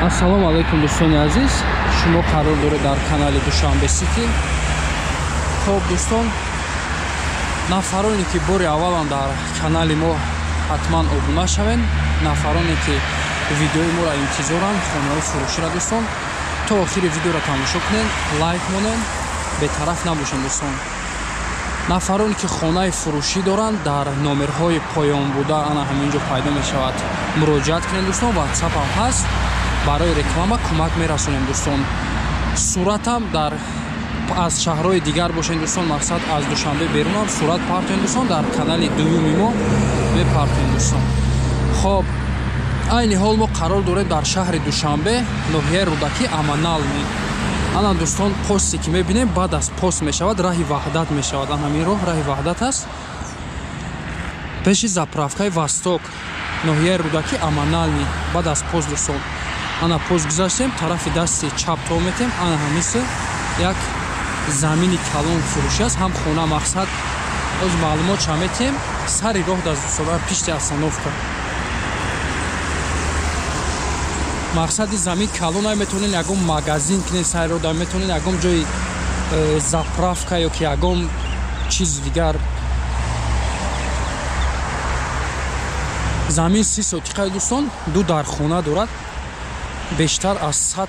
Ассалому алайкум дӯстони азиз, шумо қарор доред дар канали Душанбе Сити. Хоб дӯстон, нафароне ки бори аввалан дар канали мо ҳатман обуна шавед, нафароне ки видеои моро интизоранд, хонаҳои фурӯширо дӯстон, то охири видеоро тамошо кунед, лайк монед, бетараф набошед дӯстон. Нафароне ки хонаи фурӯшӣ доранд, дар номерҳои поён буда ана ҳамин ҷо пайдо мешавад, муроҷиат кунед дӯстон. WhatsApp ҳам ҳаст, барои реклама кӯмак мерасонем дӯстон. Суратам дар аз шаҳрҳои дигар бошед дӯстон, мақсад аз Душанбе берунам сурат партоем дӯстон, дар канали дуюми мо мепартоем дӯстон. Хоб, айни ҳол мо қарор дорем дар шаҳри Душанбе, ноҳияи Рӯдакӣ, Аманални. Ана дӯстон, посте ки мебинем, баъд аз пост мешавад раҳи Ваҳдат мешавад. Ана ҳамин роҳ раҳи Ваҳдат аст, пеши заправкаи Восток, ноҳияи Рӯдакӣ, Аманални, баъд аз пост дӯстон. Ана пост гузаштем, тарафи дасти чап то метем, ана ҳамиси як замини калон фурӯшӣ аст, ҳам хона мақсад оз маълумот ша метем, сари роҳ даст дӯстон, пишти остановка. Мақсади замин калон ай, метавонед ягон магазин кунед сари роҳ, метавонед ягон ҷои заправка ё ки ягон чизи дигар. Замин 30 сотиқа дӯстон, ду дархона дорад, бештар аз 100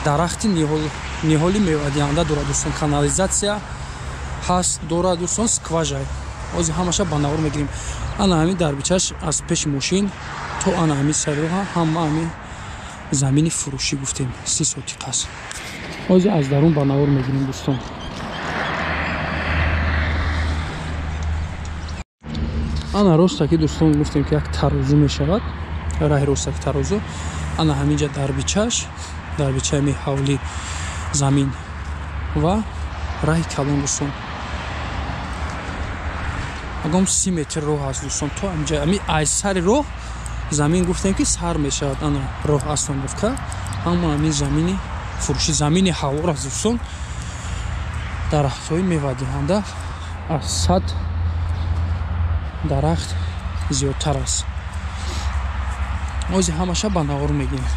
дарахти ниҳоли мевадиҳанда дорад дӯстон, канализатсия ҳаст дорад дӯстон, скважа. Ҳозир ҳамаша ба навор мегирем. Ана ҳамин дарбичаш аз пеши мошин то ана ҳамин сари роҳа ҳама ҳамин замини фурӯшӣ гуфтем, 30 сотиқа аст. Ҳозир аз дарун ба навор мегирем дӯстон. Ана ростаки дӯстон гуфтем ки як тарозу мешавад, раҳи ростаки тарозу. Ана ҳаминҷа дарбичаш, дарбичаи ми ҳавли замин ва раҳи калон дӯстон. Агом 30 метр роҳ аст дӯстон, то ҳаминҷа ами аз сари роҳ замин гуфтем ки сар мешавад. Ана роҳ остановка, ҳама ҳамин замини фурӯшӣ, замини ҳавор аст дӯстон. Дарахтҳои мевадиҳанда аз 100 дарахт зиёдтар аст. Ҳозир ҳамаша ба навор мегирем.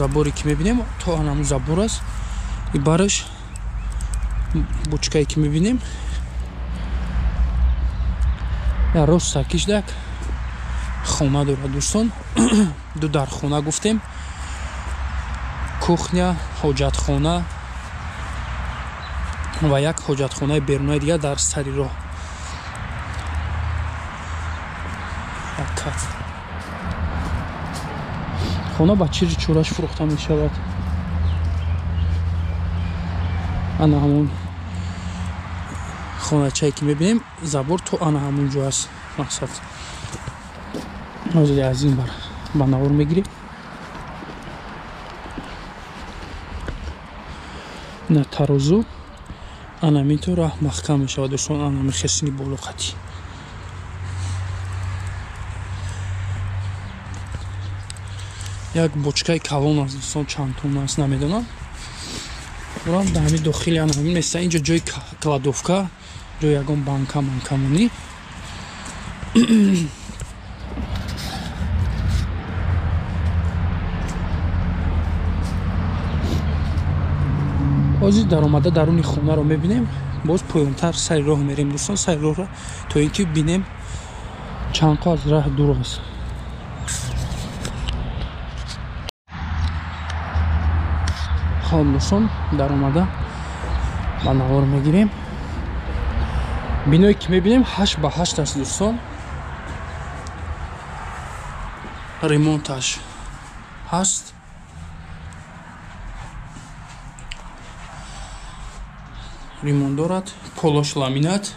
Заборе ки мебинем, то анаму забор аст, и бараш бучкае ки мебинем, я рост сакиш дак хона дорад дӯстон. Ду дархона гуфтем, кухня, ҳоҷатхона ва як ҳоҷатхонаи берунаи дигар дар сари роҳ. Хона ба чири чураш фурӯхта мешавад. Ана ҳамон хоначае ки мебинем, забор то ана ҳамон ҷо аст. Мақсад ҳозир аз ин бар ба навор мегирем. На тарозу ана ҳамин то раҳ маҳкам мешавад дӯстон, ана ҳамин хесини болоқатӣ. Як бочкаи калон аст дӯстон, чанд тонна аст намедонам. Бурам дар ҳамин дохили ана ҳамин места, инҷо ҷои кладовка, ҷои ягон банка манкамонӣ. Ҳозир даромада даруни хонаро мебинем, боз поёнтар сари роҳ мерем дӯстон, сари роҳро то ин ки бинем чанд қо аз раҳ дур аст. Хоб дӯстон, даромада ба навор мегирем. Биное ки мебинем 8 ба 8 аст дӯстон, ремонташ ҳаст. Ремонт дорад, полош ламинат.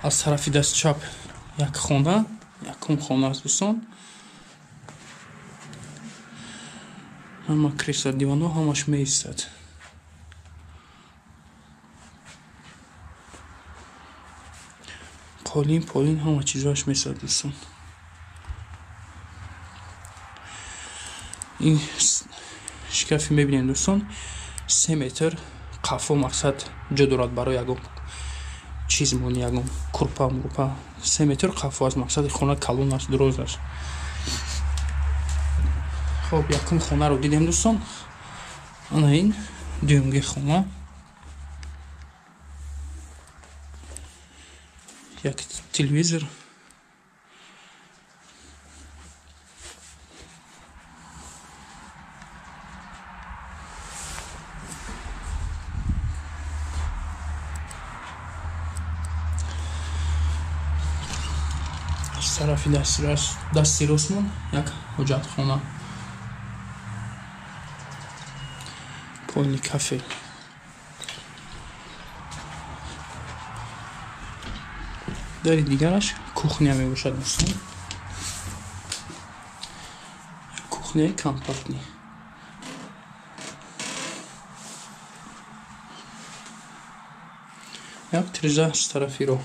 Аз тарафи даст чап як хона, якум хона аст дӯстон. Ҳама кресла, диванҳо ҳамаш меистад. Қолин, полин ҳама чизоаш меистад дӯстон. Ин Шкафи мебинем дӯстон, 3 метр қафо мақсад ҷо дорад барои ягон чиз мони, ягон курпа мурпа. 3 метр қафо аст, мақсади хона калон аст, дуроз аст. Хоб, якум хонаро дидем дӯстон. Ана ин дуюмги хона. Як телевизор. Аз тарафи дасти ростмон як ҳоҷатхона. Поини кафе. Дари дигараш кухня мебошад дӯстон. Кухняи компактнӣ. Як тиреза аз тарафи роҳ.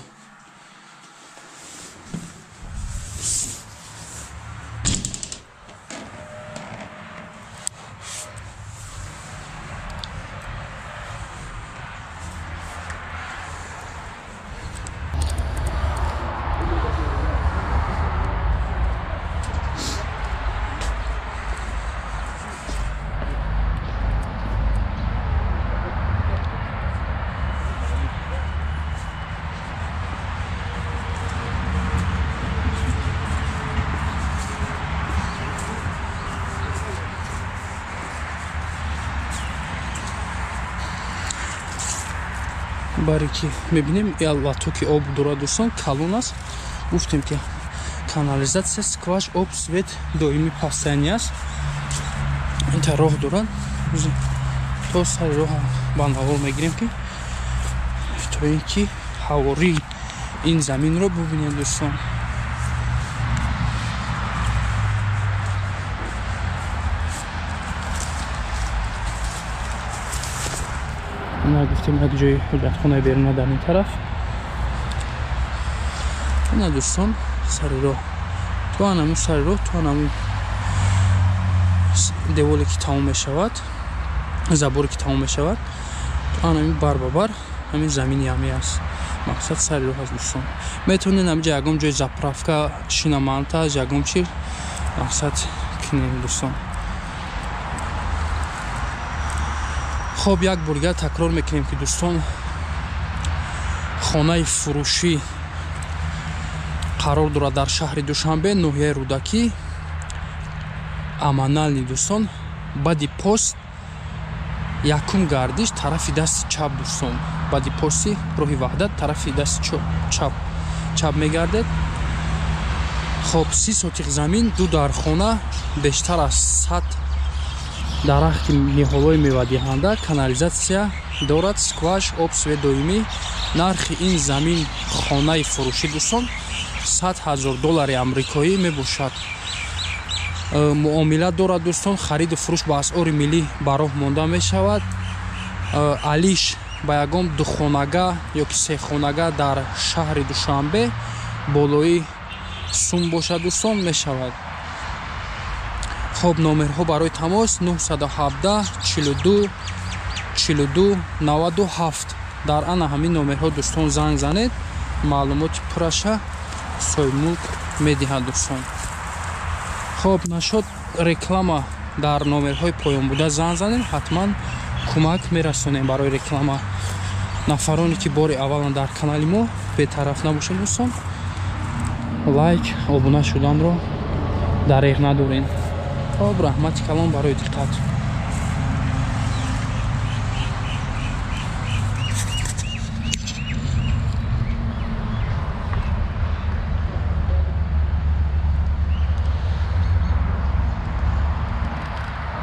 Баре ки мебинем, латоки об дорад дӯстон, калон аст. Гуфтем ки канализатсия, скваж, об, свет доимӣ постоянный аст. Инта роҳ дорад. То сари роҳ ба навор мегирем ки то ин ки ҳавории ин заминро бубинед дӯстон. Гуфтем як ҷои ҳоҷатхонаи беруна дар ин тараф. Ина дӯстон, сари роҳ то анамун сари роҳ, то анамун деволе ки тамом мешавад, заборе ки тамом мешавад, то анамин бар ба бар ҳамин замини ҳами аст. Мақсад сари роҳ аст дӯстон. Метавонед ҳаминҷа ягон ҷои заправка, шиномонтаж, ягон чи мақсад кинем дӯстон. Хоб, як бор дигар такрор мекунем ки дӯстон, хонаи фурӯшӣ қарор дорад дар шаҳри Душанбе, ноҳияи Рӯдакӣ, Аманални дӯстон, баъди пост якум гардиш тарафи дасти чап дӯстон, баъди пости роҳи Ваҳдат тарафи дасти чап мегардед. Хоб, 30 сотиқ замин, 2 дархона, бештар аз 100 дарахти ниҳолҳои мевадиҳанда, канализатсия дорад, скваж, об, свет доимӣ. Нархи ин замин хонаи фурӯшӣ дӯстон 100,000 доллари амрикоӣ мебошад. Муомила дорад дӯстон, хариду фурӯш ба асъори миллӣ ба роҳ монда мешавад. Алиш ба ягон духонага ё ки сехонага дар шаҳри Душанбе болои сум бошад дӯстон мешавад. Хоб, номерҳо барои тамос 917 42 42 97. Дар ана ҳамин номерҳо дӯстон занг занед, маълумоти пурраша соҳибмулк медиҳад дӯстон. Хоб, нашод реклама дар номерҳои поён буда занг занед, ҳатман кӯмак мерасонем барои реклама. Нафароне ки бори аввалан дар канали мо бетараф набошед дӯстон, лайк, обуна шуданро дареғ надоред. Хоб, раҳмати калон барои диққат.